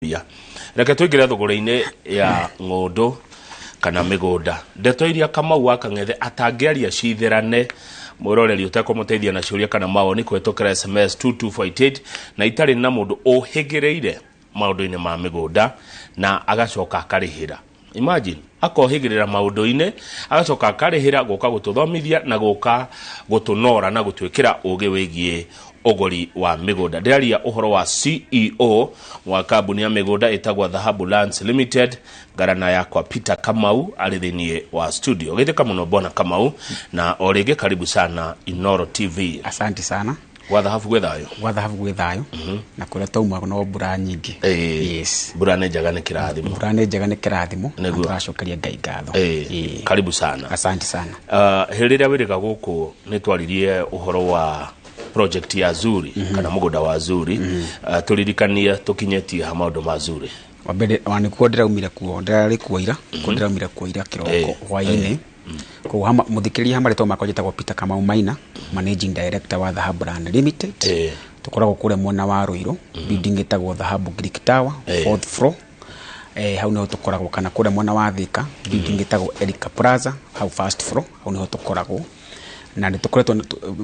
Mbia. Reke tũingĩre thũgũrĩ-inĩ ya ng'ũndũ kana mĩgũnda. Ndeto iria Kamau wa Kang'ethe atangĩaria citherane mwĩroreri ũtekũmũteithia na ciũria kana mawoni kũhĩtũkĩra SMS 22488 na itarĩ na mũndũ ũhĩgĩrĩire maũndũ-inĩ ma mĩgũnda na agacoka akarĩhĩra. Imagine akohĩgĩrĩra maũndũ-inĩ agacoka akarĩhĩra gũka gũtũthomithia na gũka gũtũnora na gũtwĩkĩra ũgĩ wĩgiĩ ũgũri wa mĩgũnda. Ndĩraria ũhoro wa CEO wa kambuni ya mĩgũnda ĩtagwo Dhahabu Lands Limited, ngarana yakwa Peter Kamau arĩ thĩinĩ wa studio. Geithĩka mũno Bwana Kamau, na o rĩngĩ karibu sana Inooro TV. Asante sana. Gwa Dhahabu gwĩ thayũ? Gwa Dhahabu gwĩ thayũ na kũrĩa tauma no mbura nyingĩ. Yes. Mbura nĩ njega nĩ kĩrathimo. Mbura nĩ njega nĩ kĩrathimo na tũracokeria Ngai ngatho. Karibu sana. Asante sana. Hĩndĩ ĩrĩa wĩrĩga gũkũ nĩ twaririe ũhoro wa project ya Zuri kana mũgũnda wa Zuri. Tũririkanie tũkinyĩtie ha maũndũ ma Zuri. Wa mbere wa nĩkuo ndĩraumire kuo, ndĩrarĩ kuo ira, kuo ndĩraumire kuo ira kĩroko hwaĩ-inĩ. Koguo mũthikĩrĩria ha marĩtwa makwa njĩtagwo Peter Kamau Maina, Managing Director wa Dhahabu Land Limited. Tũkoragwo kũrĩa mwena wa Ruiru, building ĩtagwo Dhahabu Greek Tower, fourth floor. Hau niho tũkoragwo, kana kũrĩa mwena wa Thika, building ĩtagwo Erica Plaza, hau first floor, hau niho tũkoragwo. Na nĩ tũkoretwo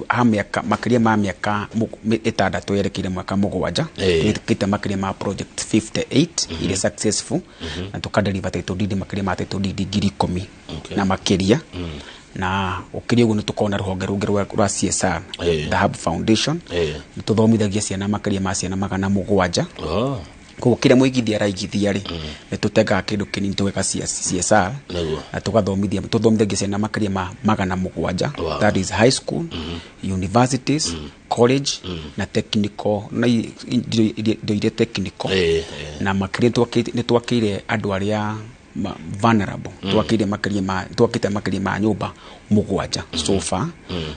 ha mĩaka makĩria ma mĩaka 6 yerekeire mwaka 7, twĩkĩte makĩria ma project 58 iria successful, na tũkadeliver title deed makĩria ma title deed 10,000 na makĩria. Na ũkĩria ũguo nĩ tũkoragwo na rũhonge rũngĩ rwa CSR, Dhahabu Foundation. Nĩ tũthomithagia ciana makĩria ma ciana 700. Koguo kĩrĩa mũigithia araigithia rĩ, nĩ tũtengaga kĩndũ kĩnini tũgeka CSR, na tũthomithagia ciana makĩria ma 700. That is high school, universities, college, na technical, na indo iria technical. Na makĩria nĩ twakĩire andũ arĩa vulnerable. Twakĩire makĩria ma, twakĩte makĩria ma nyũmba 7 so far.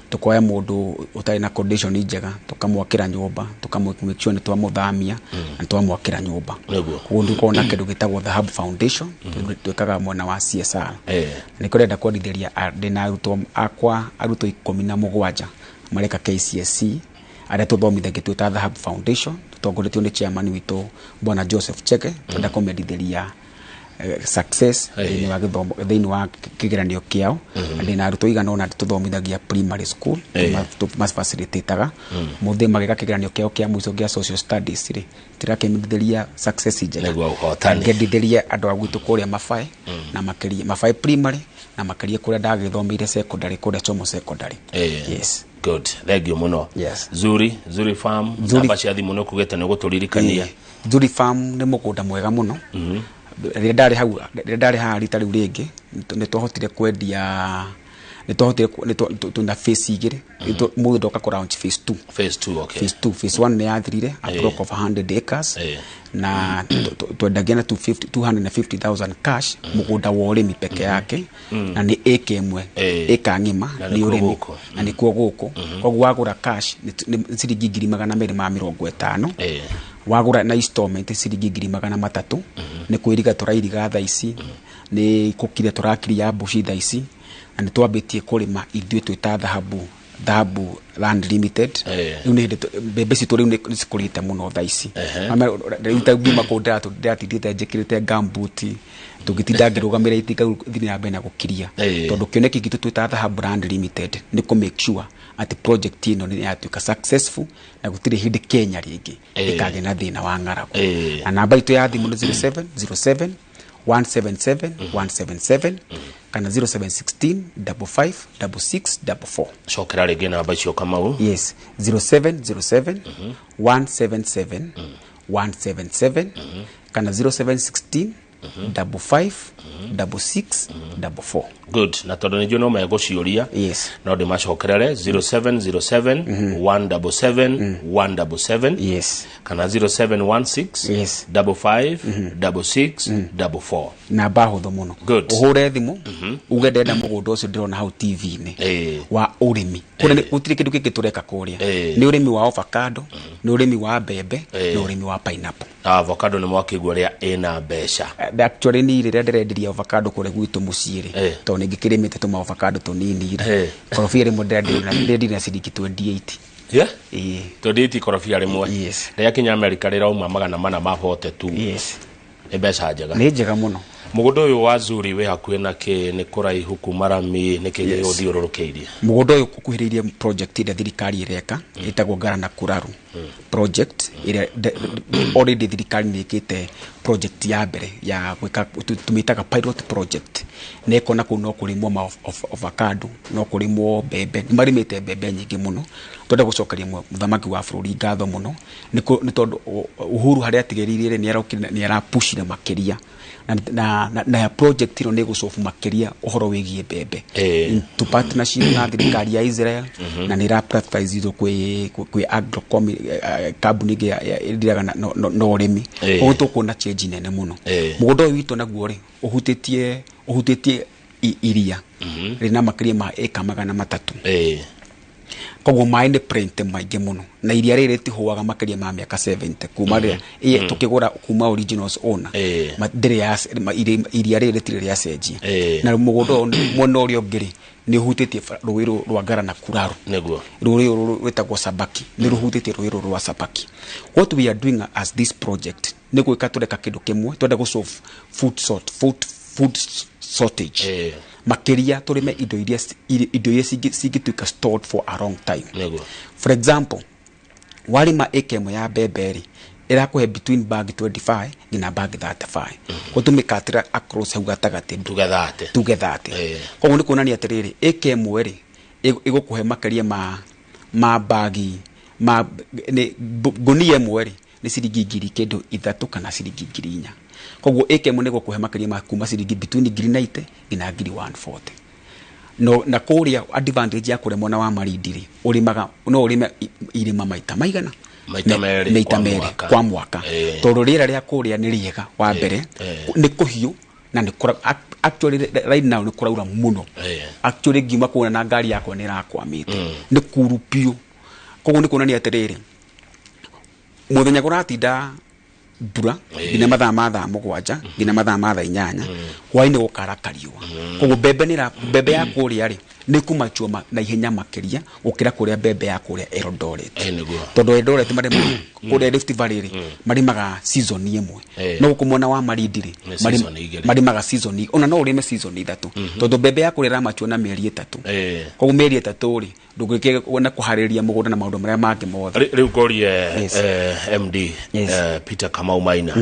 Tukoya mũndũ ũtarĩ na condition njega, tũkamwakĩra nyũmba, tũkamũ make sure nĩ twamũthamia, na twamwakĩra nyũmba. Koguo nĩ tũkoragwo na kĩndũ gĩtagwo Dhahabu Foundation, twĩkaga mwena wa CSR. Nĩ kũrenda kwendithĩria ndĩna arutwo akwa, arutwo 17 mareka KCSE, arĩa tũthomithagia twĩ ta Dhahabu Foundation, tũtongoretio nĩ chairman witũ Bwana Joseph Chege, twenda kũmendithĩria success thĩinĩ wa gĩthomo, thĩinĩ wa kĩgeranio kĩao. Ndĩna arutwo igana ũna tũthomithagia primary school, tũmafacilitate-aga. Mũthĩ magĩka kĩgeranio kĩao kĩa mũico kĩa social studies rĩ, tũrakĩmendithĩria success njega. Nĩguo ũhotani. Ngendithĩria andũ a gwitũ kũrĩa Mabae, na makĩria Mabae primary, na makĩria kũrĩa ndagĩthomeire secondary, kũrĩa Chomo secondary. Yes. Good. Thank you mũno. Yes. Zuri, Zuri Farm, Zuri. Namba cia thimũ nĩ ũkugĩte nĩ ũgũtũririkania. Zuri Farm nĩ mũgũnda mwega mũno. Rĩrĩa ndarĩ hau, rĩrĩa ndarĩ haha rita rĩu rĩngĩ, nĩ twahotire kwendia, nĩ twahotire nĩ twĩna phase igĩrĩ. Mũthĩ ndoka kũ launch phase 2. Phase 2, okay. Phase 2, phase 1 nĩ yathirire, a block of 100 acres. Na twendagia na two fifty, two hundred and fifty thousand cash, mũgũnda wa ũrĩmi peke yake. Na nĩ ĩka ĩmwe, ĩka ng'ima, Na nĩ nĩkuo ũrĩmi. gũkũ. Na nĩkuo gũkũ. Koguo wagũra cash, nĩ ciringi ngiri magana merĩ ma mĩrongo ĩtano. Wagũra na installment ciringi ngiri magana matatũ. Nĩ kwĩriga tũrairiga thaa ici, nĩ gũkiria tũrakiria mbuci thaa ici, na nĩ twambĩtie kũrĩma ithuĩ twĩ ta Dhahabu Land Limited. Rĩu nĩ hĩndĩ mbembe citũ rĩu nĩ cikũrĩte mũno thaa ici. Rĩu ta ngiuma kũu ndĩratindĩte njĩkĩrĩte gumboot, tũngĩtinda ngĩrũgamĩrĩra itinga rĩu thiĩ na mbere na gũkiria. Tondũ kĩoneki gitũ twĩ ta Dhahabu Land Limited nĩ kũ make sure atĩ project ĩno nĩ yatuĩka successful na gũtirĩ hĩndĩ Kenya rĩngĩ ĩkagĩa na thĩna wa ng'aragu. Na namba itũ ya thimũ nĩ zero seven zero seven one seven seven one seven seven kana zero seven sixteen double five double six double four. Cokera rĩngĩ namba icio Kamau. Yes, zero seven zero seven one seven seven one seven seven kana zero seven sixteen double five double six double four. Good. Na tondũ nĩ njũĩ no megũciũria. Yes. No ndĩmacokerere zero seven zero seven one double seven one double seven. Yes. Kana zero seven one six Yes. double five double six double four. Namba hũthũ mũno. Good. Ũhũre thimũ, uge ndĩrenda mũgũnda ũcio ndĩrona hau T V-inĩ. Wa ũrĩmi. Kũrĩa gũtirĩ kĩndũ kĩngĩ tũreka kũrĩa. Nĩ ũrĩmi wa avocado, nĩ ũrĩmi wa mbembe, nĩ ũrĩmi wa pineapple. Na avocado nĩ mwakĩigua ũrĩa ĩna mbeca. Actually ni rĩrĩa ndĩrendirie avocado kũrĩa gwitũ mũciĩ rĩ, tondũ nĩ ngĩkĩrĩmĩte tũma avocado tũnini rĩ. Korobia rĩmwe ndĩrendirie na ciringi 28. Yeah? Ĩĩ. Tondũ iti ikorobia rĩmwe Yes. rĩakinya America rĩrauma 442. Yes. Nĩ mbeca njega. Nĩ njega mũno. Mũgũnda ũyũ wa Zuri wĩ hakuhĩ na kĩ? Nĩ kũraihu kuma rami? Nĩ kĩ gĩgũthiũrũrũkĩirie? Mũgũnda ũyũ ũkuhĩrĩirie project ĩrĩa thirikari ĩreka ĩtagwo Ngarana Kuraru project, ĩrĩa already thirikari nĩ ĩkĩte project ya mbere ya gwĩka, tũmĩtaga pilot project, na ĩkona kũu no kũrĩmwo ma avocado, no kũrĩmwo mbembe. Nĩ marĩmĩte mbembe nyingĩ mũno. Twenda gũcokeria mũthamaki wa bũrũri ngatho mũno nĩ tondũ Uhuru harĩa atigĩrĩire nĩ arokire, nĩ arapushire makĩria na project ĩno nĩ ĩgũcobu makĩria ũhoro wĩgiĩ mbembe into partnership na thirikari ya Israel, na nĩ ĩra kwĩ agrocom, kambuni ĩngĩ ĩrĩaga na ũrĩmi. Koguo tũkuona change nene mũno. Mũgũnda ũyũ witũ naguo rĩ, ũhutĩtie iria rĩna makĩria ma ĩka 300. Koguo maĩ nĩ plenty maingĩ mũno, na iria rĩrĩ rĩtihũaga makĩria ma mĩaka 70 kuma rĩrĩa tũkĩgũra kuma originals owner. Ndĩrĩ ya iria rĩrĩ rĩtirĩ rĩacenjia. Na mũgũnda ũyũ mwena ũrĩa ũngĩ rĩ, nĩ ũhutĩtie rũĩ rwa Ngarana Kuraru. Rũĩ rũrũ rwĩtagwo Sabaki, nĩ rũhutĩtie rũĩ rũrũ rwa Sabaki. What we are doing as this project nĩ gwĩka, tũreka kĩndũ kĩmwe, twenda gũ solve food shortage. Makĩria tũrĩme indo iria cingĩtuĩka stored for a long time. For example, warĩma ĩka ĩmwe ya mbembe rĩ, ĩrakũhe between bag 25 nginya bag 35. Gũtũmĩkatĩra across hau gatagatĩ. Tuge 30. Tuge 30. Koguo nĩ kuonania atĩrĩrĩ, ĩka ĩmwe rĩ, ĩgũkũhe makĩria ma bagi ma nĩ ngũnia ĩmwe rĩ, nĩ ciringi ngiri kĩndũ 3 kana ciringi 4,000. Koguo ĩka ĩmwe nĩ ĩgũkũhe makĩria ma kuma ciringi between ngiri 90 nginya ngiri 140. No na kũrĩa advantage ya kũrĩa mwena wa Malindi rĩ, ũrĩmaga, no ũrĩme irĩma maita maigana? Maita merĩ maita kwa merĩ mwaka. Kwa mwaka, tondũ rĩera rĩa kũrĩa nĩ rĩega. Wa mbere nĩ kũhiũ na nĩ actually right now nĩ kũraura mũno. Actually ngiuma kuona na ngari yakwa nĩ ĩrakwamĩte, nĩ kuru biũ. Koguo nĩ kuonania atĩrĩrĩ, mũthenya kũratinda mbura nginya mathaa ma thaa 7 nginya mathaa ma thaa 8, hwaĩ-inĩ gũkara kariũa. Koguo mbembe ya kũrĩa rĩ, nĩ kũmachua na ihenya makĩria gũkĩra kũrĩa mbembe ya kũrĩa Eldoret. Tondũ Eldoret marĩmaga, kũrĩa Rift Valley rĩ, marĩmaga season ĩmwe. No gũkũ mwena wa Malindi rĩ, Nĩ season igĩrĩ. Marĩmaga season, ona no ũrĩme season 3, tondũ mbembe ya kũrĩa ĩramachua na mĩeri 3. Koguo mĩeri 3 rĩ, ndũngĩke na kũharĩrĩria mũgũnda na maũndũ marĩa mangĩ mothe. Rĩu ngorie, MD, Peter Kamau Maina,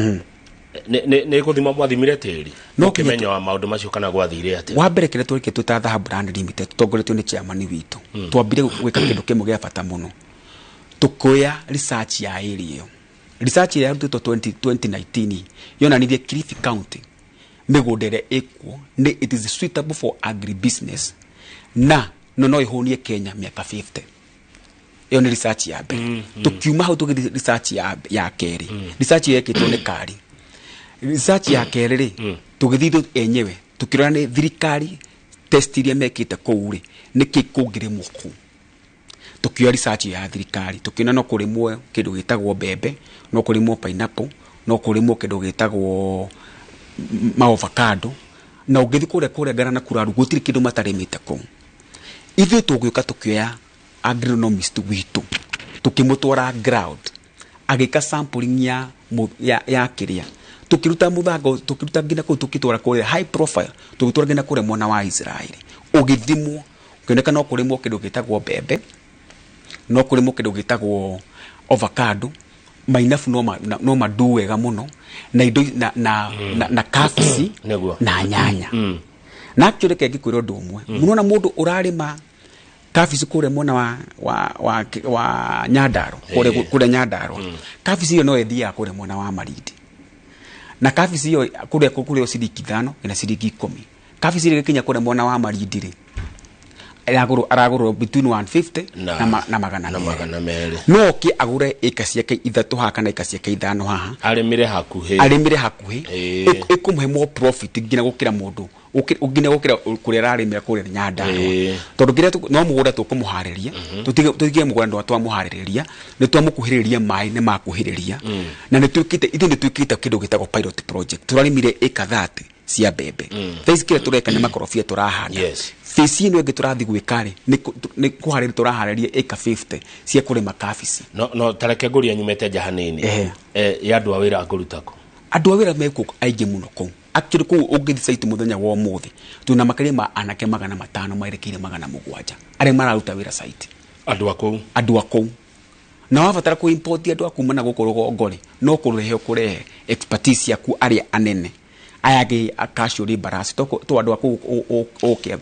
nĩ gũthima mwathimire tĩri No ũkĩmenya wa maũndũ macio kana gwathire atĩa? Wa mbere, kĩrĩa twekire twĩ ta Dhahabu Land Limited, tũtongoretio nĩ chairman witũ, twambire gwĩka kĩndũ kĩmwe gĩa bata mũno, tũkĩoya research ya area ĩyo. Research ĩrĩa yarutĩtwo 2019 yonanirie Kilifi County mĩgũnda ĩrĩa ĩkuo nĩ it is suitable for agribusiness na no ĩhũnie Kenya mĩaka 50. Ĩyo nĩ research ya mbere. Tũkiuma hau tũgĩthiĩ research ya kerĩ. Research ĩyo yekĩtwo nĩ kari. Research ya kerĩ rĩ, tũgĩthiĩ ithuĩ enyewe tũkĩrora nĩ thirikari test iria mekĩte kũu rĩ, nĩkĩ kũngĩrĩmwo kũu. Tũkĩoya research ya thirikari, tũkĩona no kũrĩmwo kĩndũ gĩtagwo mbembe, no kũrĩmwo pineapple, no kũrĩmwo kĩndũ gĩtagwo maovacado. Na ũngĩthiĩ kũrĩa Ngarana Kuraru, gũtirĩ kĩndũ matarĩmĩte kũu. Ithuĩ tũgĩũka tũkĩoya agronomist witũ, tũkĩmũtwara ground, agĩka sampling ya kĩrĩa, tũkĩruta mũthanga, tũkĩruta nginya kũu, tũkĩtwara kũrĩa high profile, tũgĩtwara nginya kũrĩa mwena wa Israel, ũgĩthimwo, ũkĩoneka no kũrĩmwo kĩndũ gĩtagwo mbembe, no kũrĩmwo kĩndũ gĩtagwo avocado, mainabu no mandu wega mũno, na indo na kabici na nyanya. Na actually reke ngĩkwĩra ũndũ ũmwe, mũnona mũndũ ũrarĩma kabici kũrĩa mwena wa Nyandarua, kũrĩa Nyandarua, kabici ĩyo no ĩthiaga kũrĩa mwena wa Malindi, na kabici ĩyo kũrĩa ciringi 5 nginya ciringi 10. Kabici ĩrĩa ĩgĩkinya kũrĩa mwena wa Malindi rĩ, aragũrwo between 150 na magana na merĩ. 200. No oke agũre ĩka ciake 3 haha kana ĩka ciake 5 haha, arĩmĩre hakuhĩ, arĩmĩre hakuhĩ. Ĩkũmũhe more profit nginya gũkĩra mũndũ nginya gũkĩra kũrĩa ararĩmĩra kũrĩa Nyandarua. Tondũ kĩrĩa no mũgũnda tũkũmũharĩria, tũtige mũgũnda ndwa twamũharĩrĩria, nĩ twamũkuhĩrĩria, maĩ nĩ makuhĩrĩria, na nĩ twĩkĩte, ithuĩ nĩ twĩkĩte kĩndũ gĩtagwo pilot project, tũrarĩmire ĩka 30 cia mbembe. Thaa ici kĩrĩa tũreka nĩ makorobia tũrahanda. Phase ĩno ĩngĩ tũrathiĩ gwĩka rĩ, nĩ kũharĩria tũraharĩria ĩka 50 cia kũrĩma kabici. No tareke ngũria nyumĩte nja hanini. Ya andũ a wĩra ngũruta kũ? Andũ a wĩra mekuo aingĩ mũno kũu. Actually kũu ũngĩthiĩ site mũthenya wa ũmũthĩ, twĩna makĩria ma anake 500 merekeire 700 arĩa mararuta wĩra site. Andũ a kũu? Andũ a kũu. Na wabatara kũ import andũ a kuma na gũkũ rũgongo rĩ, no kũrehe ũkũrehe expertise yaku arĩa anene. Aya angĩ a casual laborers, to andũ a kũu ũke.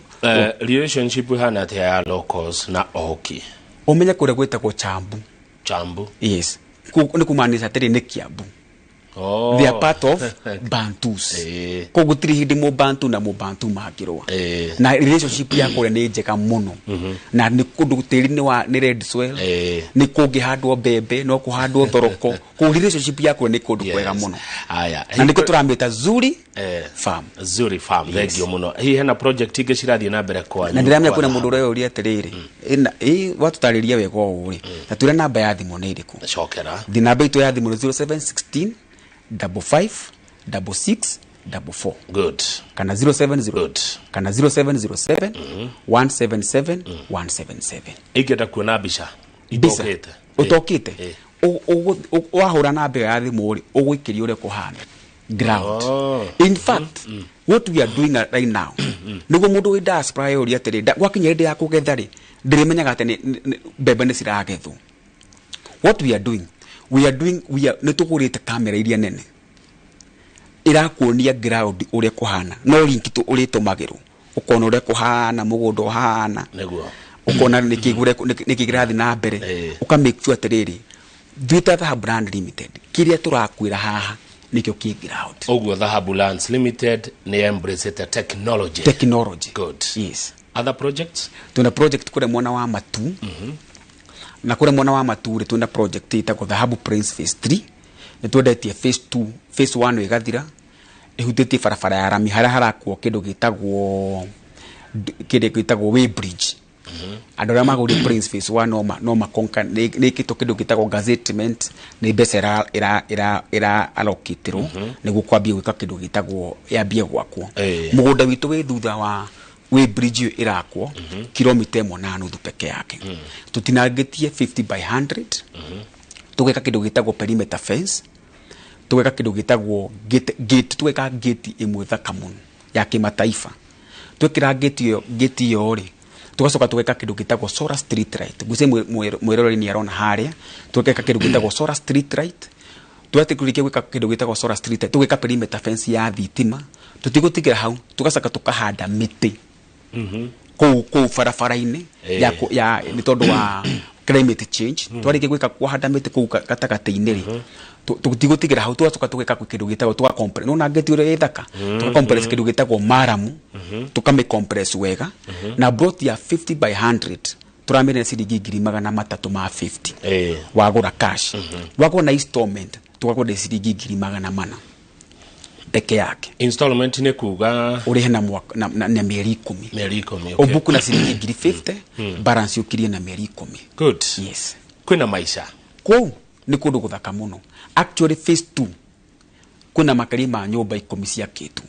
Relationship ĩhana atĩa ya locals na oki? Ũmenye kũrĩa gwĩtagwo Chambu. Chambu? Yes. Nĩ kumaanisha atĩrĩ nĩ Kiambu. Oh. They are part of Bantus. Koguo gũtirĩ hĩndĩ Mũbantu na Mũbantu mangĩrũa. Na relationship ya kũrĩa nĩ njega mũno. Na nĩ kũndũ tĩri nĩ wa nĩ red soil. Nĩ kũngĩhandwo mbembe, no kũhandwo thoroko. Koguo relationship ya kũrĩa nĩ kũndũ kwega mũno. Aya. Na nĩkĩo tũramĩta Zuri Farm. Zuri Farm. Thank you mũno. Hihi hena project ingĩ cirathiĩ na mbere kwanyu? Na ndĩramenya kwĩna mũndũ ũreyũria atĩrĩrĩ, watũtarĩria wega ũũ rĩ, na twĩre namba ya thimũ nĩ ĩrĩkũ? Cokera. Namba itũ ya thimũ nĩ 0716 55 66 44. Good. Kana 070. Good. Kana 0707 177 177. Ingĩenda kuona mbica. Mbica. Ũtokĩte. Wahũra namba ya thimũ rĩ, ũgũikĩria ũrĩa kũhana. Ground. In fact, what we are doing right now, nĩguo mũndũ wĩ diaspora eyũrie atĩrĩ, gwakinya hĩndĩ ya kũgetha rĩ, ndĩrĩmenyaga atĩ mbembe nĩ ciragethwo. What we are doing, nĩ tũgũrĩte kamera iria nene irakuonia ground ũrĩa kũhana, no link tu ũrĩtũmagĩrwo ũkona ũrĩa kũhana, mũgũnda ũhana, nĩguo ũkona nĩkĩ kĩrathiĩ na mbere, ũka make sure atĩrĩrĩ, ithuĩ ta Dhahabu Land Limited kĩrĩa tũrakwĩra haha nĩkĩo kĩ ground. Ũguo Dhahabu Lands Limited nĩ embrace technology. Technology. Good. Yes. Other projects? Tuna project kũrĩa mwena wa Matu. Na kũrĩa mwena wa Matu rĩ, twĩna project ĩtagwo Dhahabu Prince Phase 3. Nĩ twendetie phase 2, phase 1 ĩgathira, ĩhutĩtie barabara ya rami harĩa harakwo kĩndũ gĩtagwo way bridge. Andũ arĩa magũrire Prince Phase 1 no makonka nĩ ĩkĩtwo kĩndũ gĩtagwo gazettement, nĩ mbeca ĩra allocate-rwo nĩguo kwambia gwĩka kĩndũ gĩtagwo yambie gwakwo. Mũgũnda witũ wĩ thutha wa way bridge ĩyo ĩrakwo kilomita 1.5 peke yake. Tũtinangĩtie 50 by 100. Tũgeka kĩndũ gĩtagwo perimeter fence, tũgeka kĩndũ gĩtagwo gate, tũgeka gate ĩmwe thaka mũno ya kĩmataifa. Twekĩra gate ĩyo rĩ, tũgacoka tũgeka kĩndũ gĩtagwo solar street light. Ngwĩciria mwĩroreri nĩ arona harĩa. Tũgeka kĩndũ gĩtagwo solar street light. Twetĩkĩrĩkia gwĩka kĩndũ gĩtagwo solar street light, tũgeka perimeter fence ya thitima. Tũtigũtigĩra hau, tũgacoka tũkahanda mĩtĩ kũu barabara-inĩ ya nĩ tondũ wa climate change. Twarĩkia gwĩka kũhanda mĩtĩ kũu gatagatĩ-inĩ rĩ, tũtigũtigĩra hau, tũgacoka tũgeka kĩndũ gĩtagwo tũga compress. Nĩwona ngĩti ũrĩa ĩthaka, tũga compress kĩndũ gĩtagwo maramu, tũkamĩ compress wega. Na plot ya 50 by 100 tũramĩrĩa ciringi 350,000. Wagũra cash, wagũra na installment tũgakwenderia ciringi 400,000 peke yake. Installment nĩ kuga ũrĩhe na na mĩeri 10. Mĩeri 10, okay. Ũbuku na ciringi 50,000, balance ũkirie na mĩeri 10. Good. Yes. Kwĩna maica kũu nĩ kũndũ gũthaka mũno. Actually phase 2 kwĩna makĩria ma nyũmba 10 ciakĩtwo,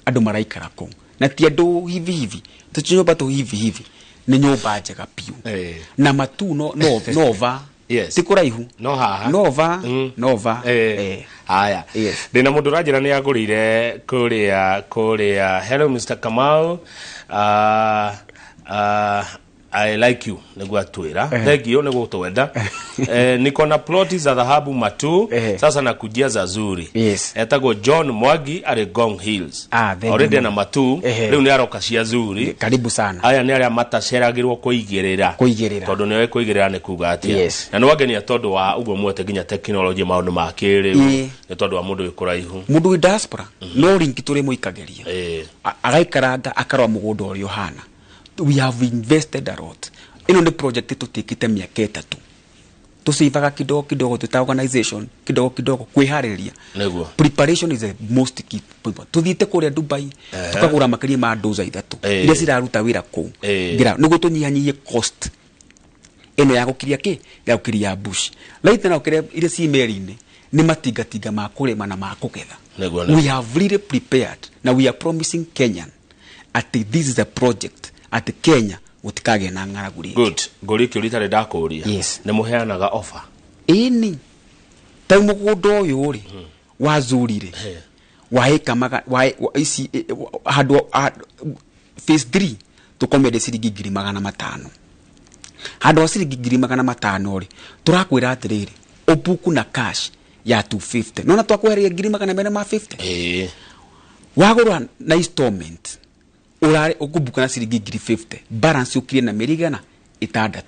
andũ maraikara kũu, na ti andũ hivi hivi, ti nyũmba tu hivi hivi, nĩ nyũmba njega biũ. Na Matu nova. Yes. Ti kũraihu. No haha. Nova, nova. Haya. Yes. Ndĩna mũndũ ũranjĩra nĩ agũrire kũrĩa. Hello Mr. Kamau. I like you nĩguo atwĩra. Thank you nĩguo twenda. Niko na ploti za dhahabu Matu. Sasa nakujia za Zuri. Yes. Etagwo John Mwangi arĩ Ngong Hills. Already na Matu. Rĩu nĩ aroka cia Zuri. Karibu sana. Aya nĩ arĩa mataceragĩrwo kũigĩrĩra. Kũigĩrĩra. Tondũ nĩoĩ kũigĩrĩra nĩ kuga atĩa. Yes. Na nĩ wangenia tondũ wa ũguo mwete nginya technology maũndũ ma kĩrĩu. Nĩ tondũ wa mũndũ wĩ kũraihu. Mũndũ wĩ diaspora no link tũrĩmũikagĩria. Agaikaranga akarora mũgũnda ũrĩa ũhana. We have invested a lot. Ĩno nĩ project tũtiĩkĩte mĩaka 3. Tũcivaga kidogo kidogo, twĩta organization kidogo kidogo kwĩharĩrĩria. Nĩguo. Preparation is the most key. Tũthiĩte kũrĩa Dubai, tũkagũra makĩria ma doza 3 iria ciraruta wĩra kũu. Nĩguo tũnyihanyihie cost ĩno ya gũkiria kĩ? Ya gũkiria bush. Right now kĩrĩa iria ci meri-inĩ nĩ matingatinga ma kũrĩma na ma kũgetha. Nĩguo. We have really prepared. Now we are promising Kenyan at this is a project Atĩ Kenya gũtikagĩa na ng'aragu rĩngĩ. Good. Ngũrie kĩũria itarĩ ndakũria. Yes. Nĩ mũheanaga offer? Ĩni, ta mũgũnda ũyũ rĩ wa Zuri rĩ, wa ĩka maga wa ici handũ phase 3 tũkomende ciringi 500,000. Handũ ha ciringi 500,000 rĩ, tũrakwĩra atĩrĩrĩ, ũbuku na cash ya 250. Nona twakweheria 250,000. Wagũra na installment ũrarĩ ũkũbuka na ciringi 50,000, balance ũkirie na mĩeri 600,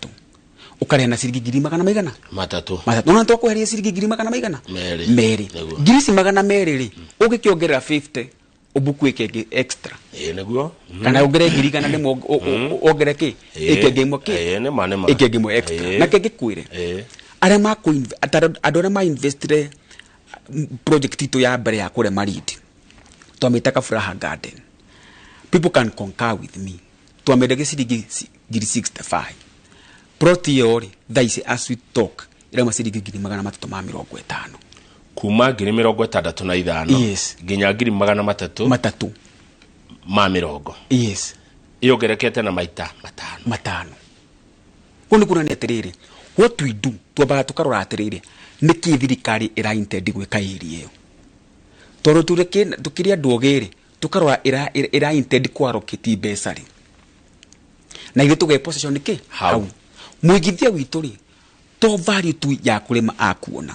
ũkarĩha na ciringi ngiri magana maigana? 3. 3. Nona twakweheria ciringi ngiri magana maigana? 2. 2. Nĩguo. Ngiri ici 200 rĩ, ũngĩkĩongerera 50 ũbuku ĩke extra. Ĩĩ nĩguo. Kana ongerere 100,000 wongere kĩ? Ĩkenge ĩmwe kĩ? Ĩĩ nĩ ma nĩ ma. Ĩkenge ĩmwe extra. Na kĩngĩ kwĩre arĩa ma andũ arĩa ma investire project itũ ya mbere ya kũrĩa Malindi, twamĩtaga Furaha Garden. People can concur with me. Twamĩendagia ciringi 65,000. Plot ĩyo rĩ, thaa ici as we talk ĩrauma ciringi 350,000. Kuma 65,000 Yes. nginya 300,000 3. 20. Yes. Yongerekete na maita 5. 5. Kũu nĩ kuonania atĩrĩrĩ, what we do, twambaga tũkarora atĩrĩrĩ, nĩkĩ thirikari ĩra intend gwĩka area ĩyo. Tondũ tũkĩrĩ andũ ogĩ rĩ, tũkarora ĩra intend kũ allocate mbeca rĩ. Na ithuĩ tũge position kĩ? Hau. Mũigithia witũ rĩ, to value tu ya kũrĩma akuona.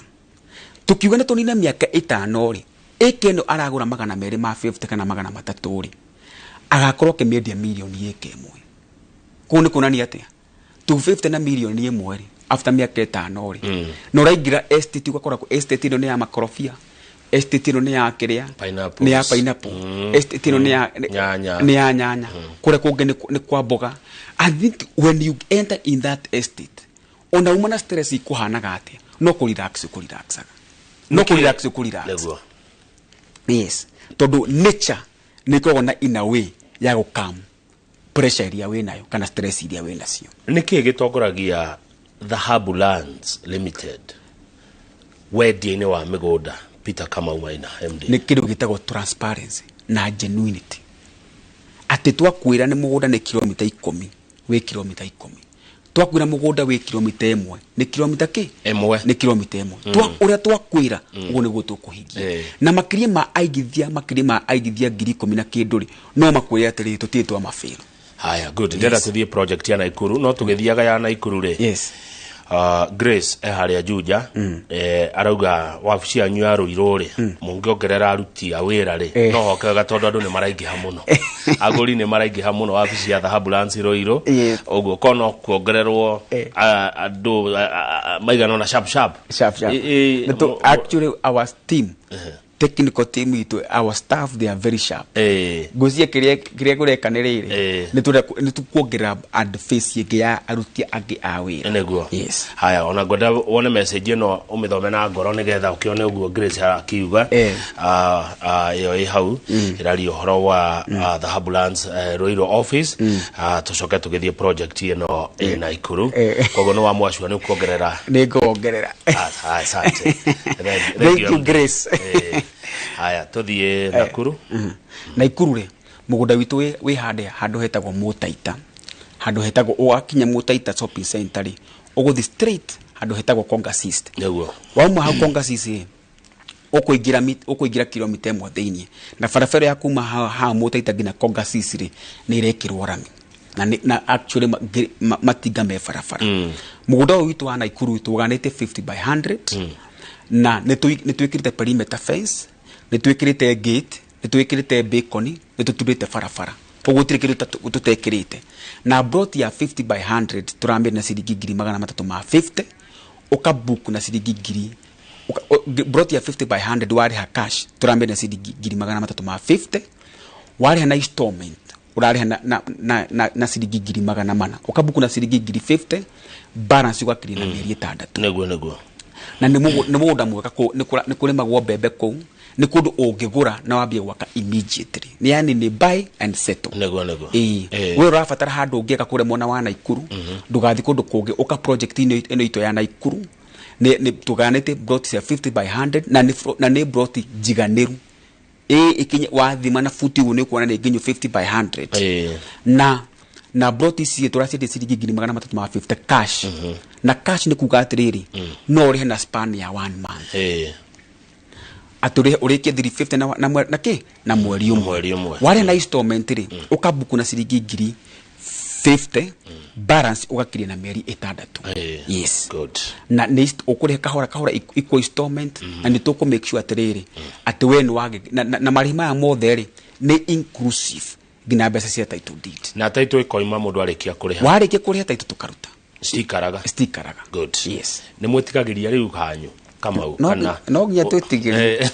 Tukiuga nĩ tũnine mĩaka 5 rĩ, ĩka ĩno aragũra 250 kana 300 rĩ, agakorwo akĩmĩendia mirioni ĩka 1. Kũu nĩ kuonania atĩa? 250 na mirioni 1 rĩ, after mĩaka 5 rĩ, na ũraingĩra estate, ũgakora estate ĩno nĩ ya makorobia, estate ĩno nĩ ya kĩrĩa? Pineapples. Nĩ ya pineapple. Estate ĩno nĩ ya Nyanya. Nĩ ya nyanya. Kũrĩa kũngĩ nĩ kwa mboga. I think when you enter in that estate, ona uma na stress ikuhanaga atĩa, no kũ relax kũ relaxaga. No kũ relax kũ relax. Nĩguo. Yes. Tondũ nature nĩ ĩkoragwo na in a way ya gũ calm pressure iria wĩ nayo kana stress iria wĩ nacio. Nĩkĩ gĩtongoragia Dhahabu Lands Limited wendia-inĩ wa mĩgũnda? Peter Kamau Maina, MD. Nĩ kĩndũ gĩtagwo transparency na genuinity. Atĩ twakwĩra nĩ mũgũnda nĩ kilomita 10, wĩ kilomita 10. Twakwĩra mũgũnda wĩ kilomita 1, nĩ kilomita kĩ? 1. Nĩ kilomita 1. Ũrĩa twakwĩra, ũguo nĩguo tũkũhingia. Na makĩria ma aigithia, makĩria ma aigithia 10,000 na kĩndũ rĩ, no makwĩre atĩrĩrĩ, tũtirĩ twa mafail. Haya, good. Ndĩrenda tũthiĩ project ya Naikuru, no tũgĩthiaga ya Naikuru rĩ. Yes. Grace harĩa Juja, arauga wabici yanyu ya Ruiru rĩ, mũngĩongerera aruti a wĩra rĩ, no hoke wega tondũ andũ nĩ maraingĩha mũno, agũri nĩ maraingĩha mũno wabici ya Dhahabu Lands Ruiru. Yes. Ũguo ko no kuongererwo andũ maigana ona sharp sharp. Sharp sharp. Actually our team, technical team itũ, our staff, they are very sharp. Ngwĩciria kĩrĩa kũreka nĩ rĩrĩ, nĩ tũkuongerera and face ĩngĩ ya aruti angĩ a wĩra. Nĩguo. Yes. Haya, ona ngwenda wone message ĩno ũmĩthome na ngoro nĩgetha ũkĩone ũguo Grace akiuga. Ĩyo ĩ hau ĩraria ũhoro wa Dhahabu Lands Ruiru office. Tũcoke tũgĩthiĩ project ĩno ĩ Naikuru. Koguo nĩ wamwacua nĩ kuongerera. Nĩ nguongerera. Asante. Thank you, Grace. Haya, tũthiĩ Nakuru. Naikuru rĩ, mũgũnda witũ wĩ handũ hetagwo Mũtaita. Handũ hetagwo, ũgakinya Mũtaita shopping center rĩ, ũgũthiĩ straight handũ hetagwo Konga Cyst. Nĩguo. Wauma hau Konga Cyst rĩ, ũkũingĩra kilomita 1 thĩiniĩ. Na barabara ya kuma ha Mũtaita nginya Konga Cyst rĩ, nĩ ĩrekĩrwo rami. Na actually matinga me barabara. Mũgũnda ũyũ witũ wa Naikuru tũganĩte 50 by 100. Na nĩ twĩkĩrĩte perimeter fence, nĩ twĩkĩrĩte gate, nĩ twĩkĩrĩte bacon, nĩ tũturĩte barabara. Koguo gũtirĩ kĩndũ tũtekĩrĩte. Na plot ya 50 by 100 tũramĩendia na ciringi 350,000, ũkabook na ciringi ngiri, plot ya 50 by 100 warĩha cash tũramĩendia na ciringi 350,000, warĩha na installment ũrarĩha na ciringi 400,000, ũkabook na ciringi 50,000, balance ũgakĩria na mĩeri 6. Nĩguo, nĩguo. Na nĩ mũgũnda mwega kũu, nĩ kũrĩmagwo mbembe kũu, nĩ kũndũ ũngĩgũra na wambie gwaka immediately. Nĩ yani nĩ buy and settle. Nĩguo, nĩguo. Ĩĩ. We ũrabatara handũ ũngĩaka kũrĩa mwena wa Naikuru, ndũgathiĩ kũndũ kũngĩ, ũka project ĩno itũ ya Naikuru. Nĩ tũganĩte plot cia 50 by 100 na nĩ plot njiganĩru. Ĩĩ, ĩkinye wathima na futi ũguo nĩ ũkuona nĩ nginyu 50 by 100. Na Na plot ici tũraciendia ciringi 350,000 cash. Na cash nĩ kuga atĩrĩrĩ, no ũrĩhe na span ya 1 month. Atĩ ũrĩhe ũrĩkie 350 na kĩ na mweri ũmwe. Mweri ũmwe. Warĩha na installment rĩ, ũkabuku na ciringi 50,000, balance ũgakiria na mĩeri 6. Yes. Good. Na nĩ ũkũrĩha kahora kahora equal installment, na nĩ tũkũ make sure atĩrĩrĩ atĩ we nĩ wagĩ na marĩhi maya mothe rĩ nĩ inclusive nginya mbeca cia title deed. Na title ĩkoima mũndũ arĩkia kũrĩha. Warĩkia kũrĩha title tũkaruta. Citikaraga. Citikaraga. Good. Yes. Nĩ mwĩtigagĩria rĩu hanyu Kamau No kana no nginya twĩtigĩrie.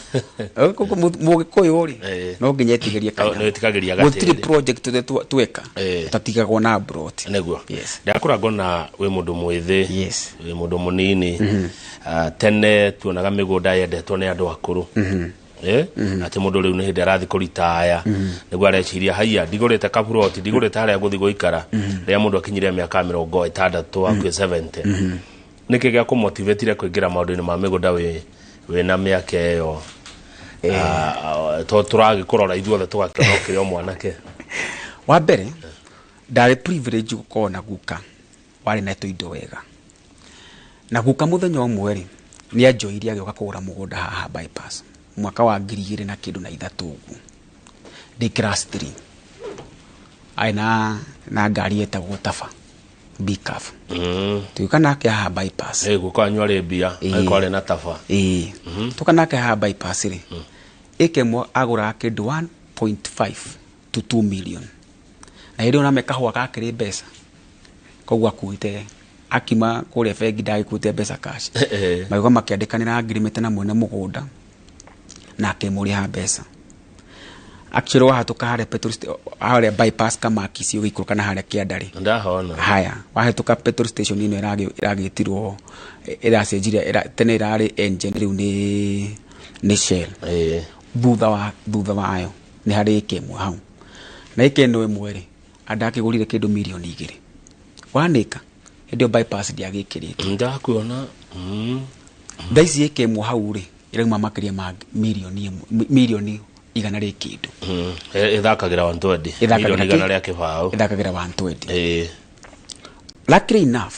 Mũgĩkũyũ rĩ, no nginya etigĩrie kanyamũ. Nĩ wĩtigagĩria gatĩrĩ. Gũtirĩ project tweka tatigagwo na plot. Nĩguo. Yes. Ndakũra ngona wĩ mũndũ mwĩthĩ. Yes. Wĩ mũndũ mũnini. Tene tuonaga mĩgũnda yendetwo nĩ andũ akũrũ. Atĩ mũndũ rĩu nĩ hĩndĩ arathiĩ kũritaya, nĩguo areciria haiya ndigũrĩte kaburoti, ndigũrĩte harĩa ngũthiĩ gũikara. Rĩrĩa mũndũ akinyire mĩaka 60 hakuhĩ 70. Nĩkĩ gĩa kũmotivatire kũingĩra maũndũ-inĩ ma mĩgũnda wĩna mĩaka ĩyo? To tũragĩkũrora ithuothe tũgakĩona ũkĩrĩ o mwanake. Wa mbere ndarĩ privilege gũkorwo na guka warĩ na tũindo wega. Na guka mũthenya ũmwe rĩ nĩ anjoirie agĩũka kũgũra mũgũnda haha bypass mwaka wa 2003 ũguo, ndĩ class 3. Arĩ na ngari ĩtagwo Tafa BCAF. Tũgĩũka nake haha bypass. Guka wanyu arĩ mbia, agĩkorwo arĩ na Tafa. Tũka nake haha bypass rĩ, ĩkemwe agũraga kĩndũ 1.5 to 2 million. Na hĩndĩ ĩyo name kahũa gakĩrĩ mbeca. Koguo akuĩte akima kũrĩa bengi ndagĩkuĩte mbeca cash. Magĩũka makĩandĩkanĩra agreement na mwene mũgũnda na akĩmũrĩha mbeca. Actually wahĩtũka harĩa petrol harĩa bypass Kamakisi ũgĩikũrũka na harĩa kĩanda rĩ. Ndahona. Haya, wahĩtũka petrol station ĩno ĩragĩtirwo ĩracenjirie, tene ĩrarĩ engine rĩu nĩ Shell. Thutha wayo nĩ harĩ ĩka ĩmwe hau. Na ĩka ĩno ĩmwe rĩ, andakĩgũrire kĩndũ 2 million. Wanĩka hĩndĩ ĩyo bypass ndiagĩkĩrĩte. Ndakuona. Thaa ici ĩka ĩmwe hau rĩ ĩrauma makĩria ma 1 million 100 rĩ kĩndũ. Ĩthakagĩra 120. Ĩthakagĩra 120. Ĩthakagĩra 120. Luckily enough,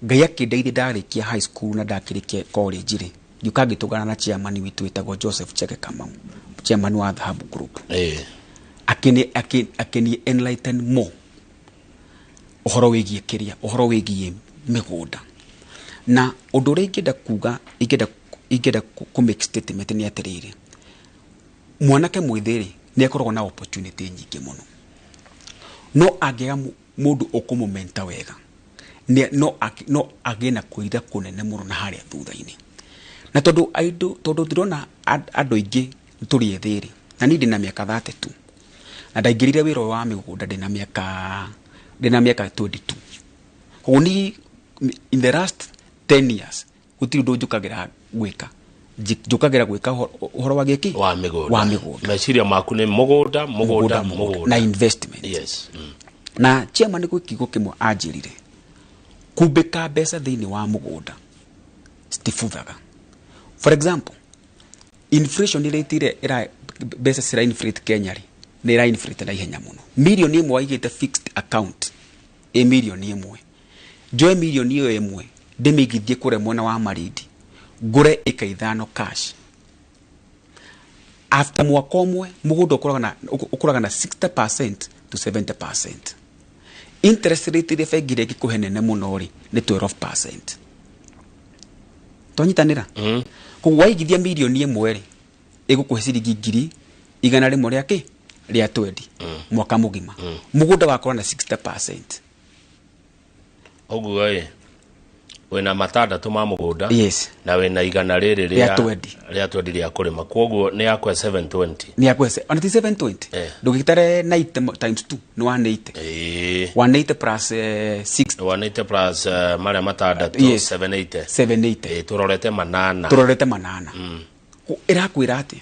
Ngai akĩndeithia ndarĩkia high school na ndakĩrĩkia college rĩ, ngĩũka ngĩtũngana na chairman witũ wĩtagwo Joseph Chege Kamau, chairman wa Dhahabu Group. Akĩni enlighten more ũhoro wĩgiĩ kĩrĩa, ũhoro wĩgiĩ mĩgũnda. Na ũndũ ũrĩa ingĩenda kuga, ingĩenda kũ make statement nĩ atĩrĩrĩ, mwanake mwĩthĩ rĩ nĩ akoragwo na opportunity nyingĩ mũno, no angĩaga mũndũ ũkũmũmenta wega no agĩe na kwĩrira kũnene mũno na harĩa thutha-inĩ. Na tondũ tondũ ndĩrona andũ aingĩ tũrĩ ethĩ rĩ, na niĩ ndĩna mĩaka 32 na ndaingĩrire wĩra ũyũ wa mĩgũnda ndĩna mĩaka 22. Koguo niĩ in the last 10 years gũtirĩ ũndũ njũkagĩra gwĩka. Njũkagĩra gwĩka ũhoro wa gĩkĩ? Wa mĩgũnda. Wa mĩgũnda. Meciria maku nĩ mũgũnda, mũgũnda, mũgũnda. Na investment. Yes. Na chairman gwĩ kiugo kĩmwe anjĩrire, kumbĩka mbeca thĩinĩ wa mũgũnda citibuthaga. For example, inflation rate ĩrĩa mbeca cira inflate Kenya rĩ, nĩ ĩra inflate na ihenya mũno. 1 million waigĩte fixed account ĩ 1 million. Njoe 1 million ĩyo ĩmwe ndĩmĩigithie kũrĩa mwena wa Marindi, ngũre ĩka 5 cash. After mwaka ũmwe mũgũnda ũkũraga na 60% to 70%. Interest rate ĩrĩa bengi ĩrĩa ĩngĩkũhe nene mũno rĩ nĩ 12%. Twanyitanĩra? Koguo waigithia 1 million rĩ, ĩgũkũhe ciringi 100,000 rĩa kĩ? Rĩa 20 mwaka mũgima. Mũgũnda wakũra na 60%. Ũguo ĩ wĩna 6 ma mũgũnda. Yes. Na wĩna 100 rĩrĩ rĩa 20. Rĩa 20 rĩa kũrĩma. Koguo nĩ yakwe 720. Nĩ yakwe ona ti 720. Ndũgĩtare 90 times 2 nĩ 180. 180 plus 6. 180 plus marĩa 6 yes. 780. 780. Tũrorete manana. Tũrorete manana. Ĩrakwĩra atĩa?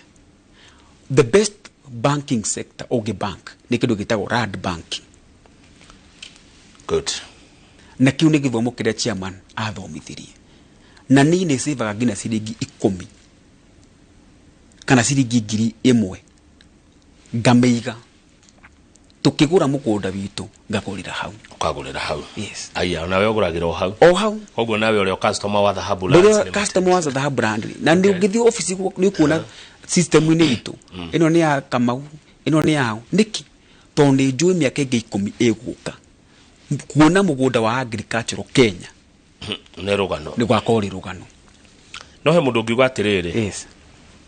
The best banking sector ũngĩ bank nĩ kĩndũ gĩtagwo land banking. Good. Na kĩu nĩ gĩthomo kĩrĩa chairman athomithirie. Na niĩ nĩ savaga nginya ciringi 10 kana ciringi 1,000 ngamĩiga. Tukigura mugunda witu ngagurira hau. Ukagurira hau. Yes. Aya, nawe uguragira o hau. O hau. Koguo nawe uri o customer wa Dhahabu Land. Customer wa Dhahabu Land. Na ni ungithii office ni ukuona system ini itu. Ino ni ya Kamau, ino ni yao. Niki tondu ni njui miaka ingi 10 iguka. Kuona mugunda wa agricultural Kenya. Ni rugano. Ni gwakorwo ri rugano. No he mundu ungiuga atiriri. Yes.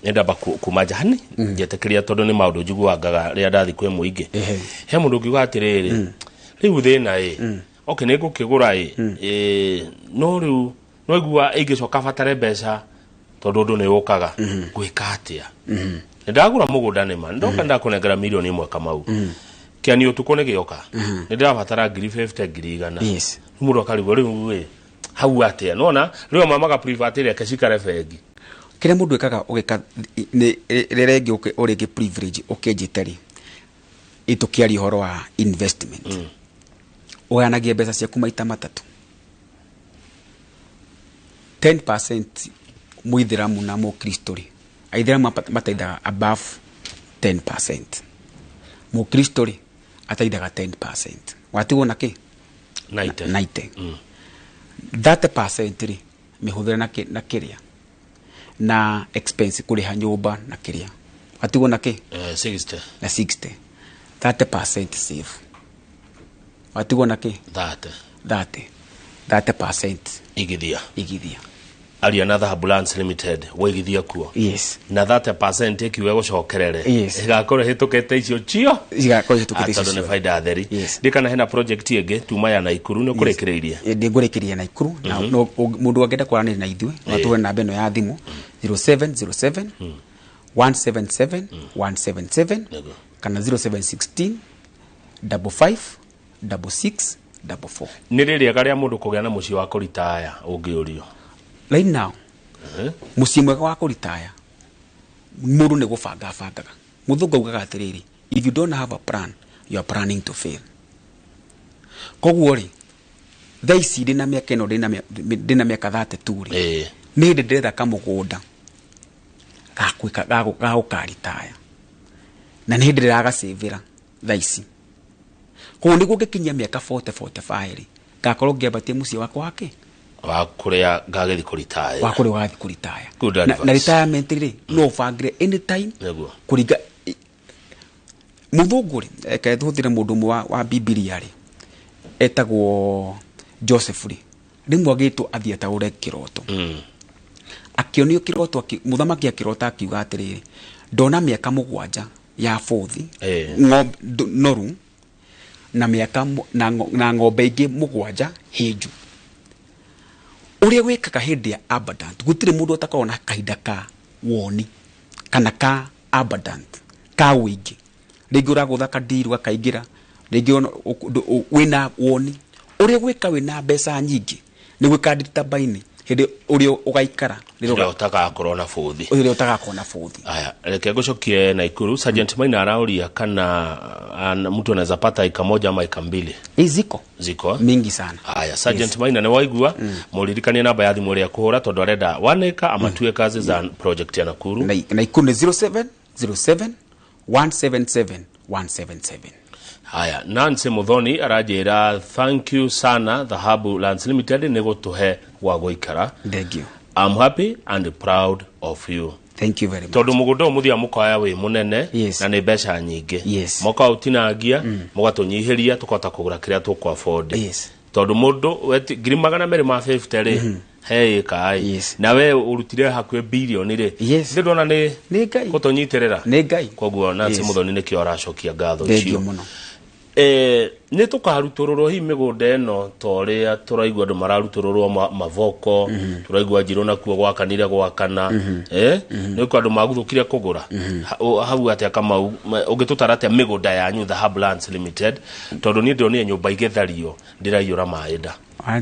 Nenda kuma jahani njetekeria tondu ni maundu njiguangaga ria ndathi kwi muingi. He mundu ungiuga atiriri riu thina i okay ni ngukigura i no riu no igua ingicoka batare mbeca tondu undu ni ukaga ngwika atia. Ni ndagura mugunda ni ma ndoka ndakunengera milioni 1 Kamau kiani utuku ni gioka ni ndirabatara 50 100,000. Yes. Mundu akarigwo riu i hau atia nona riu mamaga private reke cikare bengi. Kira mundu ekaga ugeka ni rere ngi urigi privilege ukinjite ri itukiaria uhoro wa investment. Ugayanagia mbeca ciaku maita matatu. 10% muithiramu na mukristo ri aithiramu mateithaga above 10%, mukristo ri ateithaga 10%, watigwo na ki 90. 30% ri mihuthire na kiria na expense kuriha nyumba na kiria watigwo na ki 60 na 60. 30% save watigwo na ki 30% igithia aria na Dhahabu Lands Limited waigithia kuo. Yes. Na 30% ikiuga gucokerere. Yes. Igakorwo hitukite icio cio igakorwo hitukite icio tondu ni faida theri. Yes. Ndikana hena project ingi tuma ya Naikuru ni kurikiririe. Ndingurikirie Naikuru na mundu angenda kwaranĩria na ithuĩ no tuhe namba ĩno ya thimu 0707 177 177 kana 0716 55 66 44. Ni rĩrĩega rĩa mũndũ kũgĩa na mũciĩ wa kũritaya ũngĩũrio? Right now, muciĩ mwega wa kũritaya mũndũ nĩ gũbanga bangaga. Mũthũngũ augaga atĩrĩrĩ, if you don't have a plan, you are planning to fail. Koguo rĩ, thaa ici ndĩna mĩaka ĩno ndĩna mĩaka 32 rĩ, nĩ hĩndĩ ndĩretha kamũgũnda ga gũkaritaya na nĩ hĩndĩ ndĩragacĩvĩra thaa ici. Koguo nĩguo ngĩkinyia mĩaka 40 45 rĩ, ngakorwo ngĩambatia mũciĩ wakwa wake wa kuria ngagithi kuritaya wa kuria ugathi kuritaya na retirement ri no ubangire anytime kuringa muthungu ri eke thuthire mundu umwe wa Biblia ri etagwo Joseph ri rimwe agitwo athie ataure kiroto. Akionio kiroto muthamaki akirota akiuga atiriri ndona miaka 7 ya bothi noru na miaka na ng'ombe ingi 7 hinju. Uria wikaga hindi ya abundant gutire mundu atakorwo na kahinda ka woni kana ka abundant ka wingi. Ringi uragutha kadiru gakaingira, ringi wina woni uria gwika wina mbeca nyingi ni gwika nditabaini hindi uria ugaikara rĩrĩa utagakorwo na bothi uria utagakorwo na bothi. Aya, reke ngucokie Naikuru. Sergeant Maina arauria kana mtu anaweza pata eka 1 ama eka 2. Ziko ziko mingi sana. Aya, Sergeant Maina ni waigua. Muririkanie namba ya thimu ria kuhura tondu arenda 1 acre ama 2 acres za project ya Nakuru. Naikuru ni 0707 177 177. Haya, Nancy Muthoni arajira thank you sana Dhahabu Lands Limited ni gutuhe gwa guikara. Thank you. I'm happy and proud of you. Thank you very much. Tondu mugunda muthia mukaya wi munene. Yes. Na ni mbeca nyingi. Yes. Moka utinangia mugatunyihiria tukota kugura kiria tukwa afford. Yes. Tondu mundu 250 ri he eka ai. Yes. Na we urutire hakuhi bilioni ri. Yes. Ndona ni Ngai gutunyitirira. Ni Ngai. Koguo Nancy Muthoni nikio aracokia ngatho icio. Muno. Nĩ tũkaruturũrwo hihi mĩgũnda ĩno ta ũrĩa tũraigua andũ mararuturũrwo mavoko, tũraigua njirũ nakuo gwakanire gwakana, nĩ kũ andũ maguthũkire kũgũra. Hau atĩa Kamau, ũngĩtũtara atĩa mĩgũnda yanyu Dhahabu Lands Limited, tondũ niĩ ndĩronire nyũmba igĩthario ndĩraiyũra maĩ nda.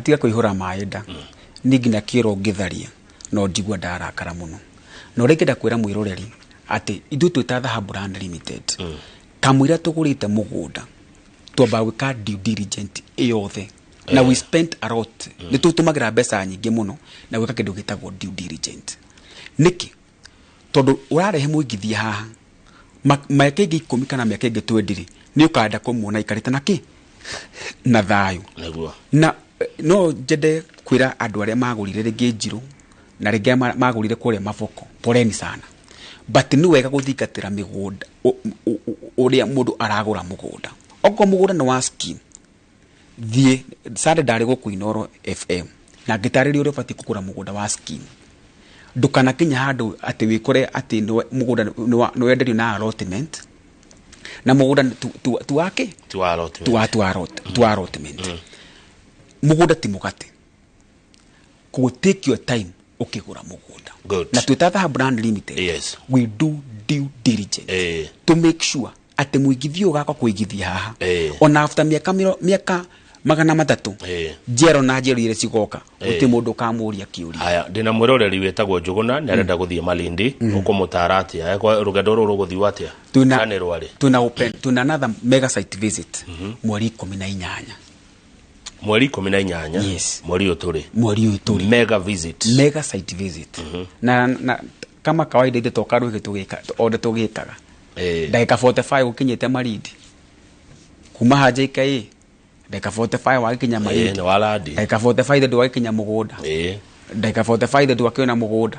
Tiga kũihũra maĩ nda. Niĩ nginya kĩro ngĩtharia no njigua ndarakara mũno. No rĩngĩ ndakwĩra mwĩroreri atĩ ithuĩ twĩ ta Dhahabu Land Limited, kamũira tũgũrĩte mũgũnda twamba gwĩka due diligence yothe na we spent a lot. Nĩ tũtũmagĩra mbeca nyingĩ mũno na gwĩka kĩndũ gĩtagwo due diligence. Nĩkĩ? Tondũ ũrarehe mũigithia haha Mĩaka ĩngĩ 10 kana mĩaka ĩngĩ 20 nĩ ũkanda kũmuona aikarĩte na kĩ na thayũ. Nĩguo. Na no njende kwĩra andũ arĩa magũrire rĩngĩ Njirũ na rĩngĩ magũrire kũrĩa Maboko, poleni sana, but nĩ wega gũthingatĩra mĩgũnda ũrĩa mũndũ aragũra mũgũnda. Okorwo mũgũnda nĩ wa scheme, thiĩ Sunday ndarĩ gũkũ Inooro FM na ngĩtarĩria ũrĩa ũbatiĩ kũgũra mũgũnda wa scheme. Ndũkanakinya handũ atĩ wĩkore atĩ mũgũnda nĩ wenderio na allotment, na mũgũnda tu wake Ti wa allotment. Tu wa allotment. Mũgũnda ti mũgate. Koguo take your time ũkĩgũra mũgũnda. Good. Na twĩ Dhahabu Land Limited, Yes. we do due diligence to make sure atĩ mũigithia ũgaka kũigithia haha ona after mĩaka mĩaka 300 njiaro na njiaro iria cigoka gũtirĩ mũndũ ũkamũria kĩũria. Haya, ndĩna mwĩroreri wĩtagwo Njũgũna nĩ arenda gũthiĩ Malindi, ũkũmũtara atĩa? Rũgendo rũrũ rũgũthiĩ atĩa? Kana nĩ rwarĩ? Twĩna open, twĩna another mega site visit mweri 18. Mweri 18? Yes. Mweri ũyũ tũrĩ. Mweri ũyũ tũrĩ. Mega visit. Mega site visit. Na kama kawaida ithe toka rwĩgĩ tũgĩka o ũrĩa tũgĩkaga. Ndagĩka 45 ũkinyĩte Malindi. Kuma haha JKA ndagĩka 45 wagĩkinya Malindi. Nĩ wa landi. Ndagĩka 45 ndwagĩkinya mũgũnda. Ndagĩka 45 ndwakĩona mũgũnda.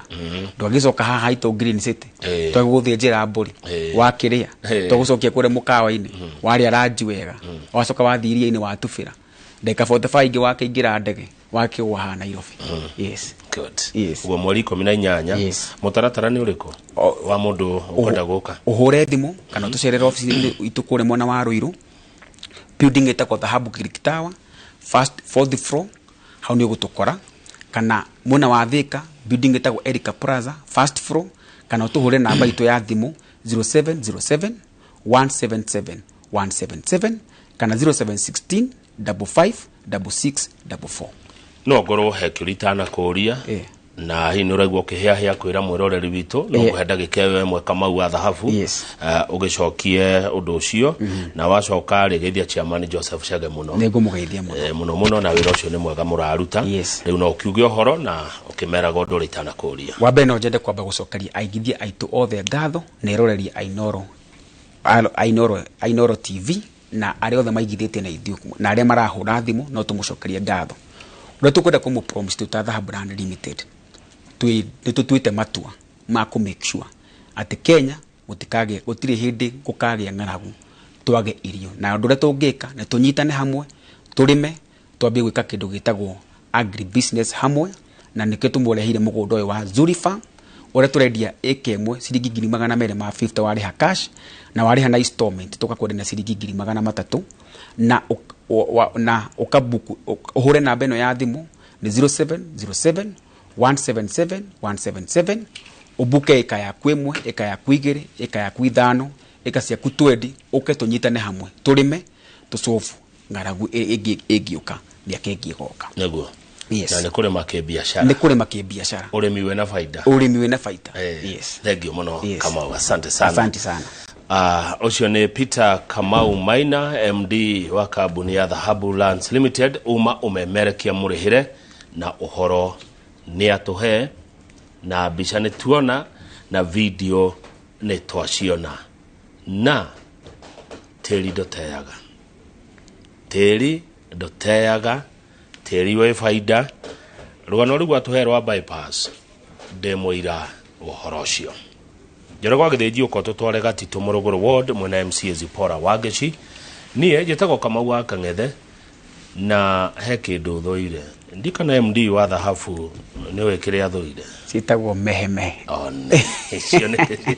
Ndwagĩcoka haha haitũ Green City. Twagũgũthĩnjĩra mbũri. Wakĩrĩa. Twagũcokia kũrĩa mũkawa-inĩ. Warĩa ranji wega. Wacoka wathiĩ iria-inĩ watubĩra. Ndagĩka 45 ingĩ wakĩingĩra ndege wakĩgwa haha Nairobi. Yes. Good. Yes. Ũguo mweri 18. Yes. Mũtaratara nĩ ũrĩkũ wa mũndũ ũkwenda gũka? Ũhũre thimũ kana ũtũcerere ofici-inĩ itũ kũrĩa mwena wa Ruiru. Building ĩtagwo Dhahabu Creek Tower, first fourth floor, hau nĩ ũgũtũkora. Kana mwena wa Thika, building ĩtagwo Erica Plaza, first floor, kana ũtũhũre namba itũ ya thimũ 0707 177 177 kana 0716 55 66 44. No ngorwo he kĩũria itanakũria na hihi nĩ ũraigua ũkĩhĩahĩa kwĩra mwĩroreri witũ, no ngũhe ndagĩka ĩyo ĩmwe Kamau wa Dhahabu, ũgĩcokie ũndũ ũcio, na wacoka rĩ geithia chairman Joseph Chege mũno. Nĩ ngũmũgeithia mũno. Mũno mũno, na wĩra ũcio nĩ mwega mũraruta. Yes. Rĩu no ũkiuge ũhoro na ũkĩmeraga ũndũ ũrĩa itanakũria. Wa mbere no njende kwamba gũcokeria aigithia aitũ othe ngatho na eroreri a Inooro, a Inooro TV na arĩa othe maigithĩtie na ithuĩ na arĩa marahũra thimũ, no tũmũcokerie ngatho. Ũrĩa tũkwenda kũmũ promise twĩ ta Dhahabu Land Limited, nĩ tũtuĩte matua ma kũ make sure atĩ Kenya gũtirĩ hĩndĩ gũkagĩa ng'aragu twage irio, na ũndũ ũrĩa tũngĩka nĩ tũnyitane hamwe, tũrĩme, twambie gwĩka kĩndũ gĩtagwo agri business hamwe, na nĩkĩo tũmũreheire mũgũnda ũyũ wa Zurifa ũrĩa tũrendia ĩka ĩmwe ciringi ngiri magana merĩ ma 50 warĩha cash, na warĩha na installment tũgakwenderia na ciringi ngiri magana matatũ, na na ũkabuku, ũhũre namba ĩno ya thimũ nĩ 0707 177 177, ũbuke ĩka yaku ĩmwe, ĩka yaku igĩrĩ, ĩka yaku ithano, ĩka ciaku 20, ũke tũnyitane hamwe tũrĩme tũcobu ng'aragu ĩngĩũka mĩaka ĩngĩ ĩgoka. Nĩguo. Yes. Na nĩ kũrĩma kĩbiacara. Nĩ kũrĩma kĩbiacara. Ũrĩmi wĩna baida. Ũrĩmi wĩna baida. Yes. Thank you mũno, Yes. Kamau. Asante sana. Asante sana. Ũcio nĩ Peter Kamau Maina, MD wa kambuni ya Dhahabu Lands Limited, uma ũmemerekia mũrĩhĩre na ũhoro nĩ atũhe, na mbica nĩ tuona na video nĩ twaciona, na tĩri ndũteaga, tĩri ndũteaga, tĩri wĩ baida. Rũgano rũu atũhe rwa bypass ndĩ mũira ũhoro ũcio. Njoroge wa Gĩthĩnji ũko tũtware Gatitũ Mũrũgũrũ Ward mwena MCA Zipporah Wangeci. Niĩ njĩtagwo Kamau wa Kang'ethe na he kĩndũ thũire. Ndikana MD wa Dhahabu nĩwe kĩrĩa thũire. Ciĩtagwo mehemehe. One. Icio nĩ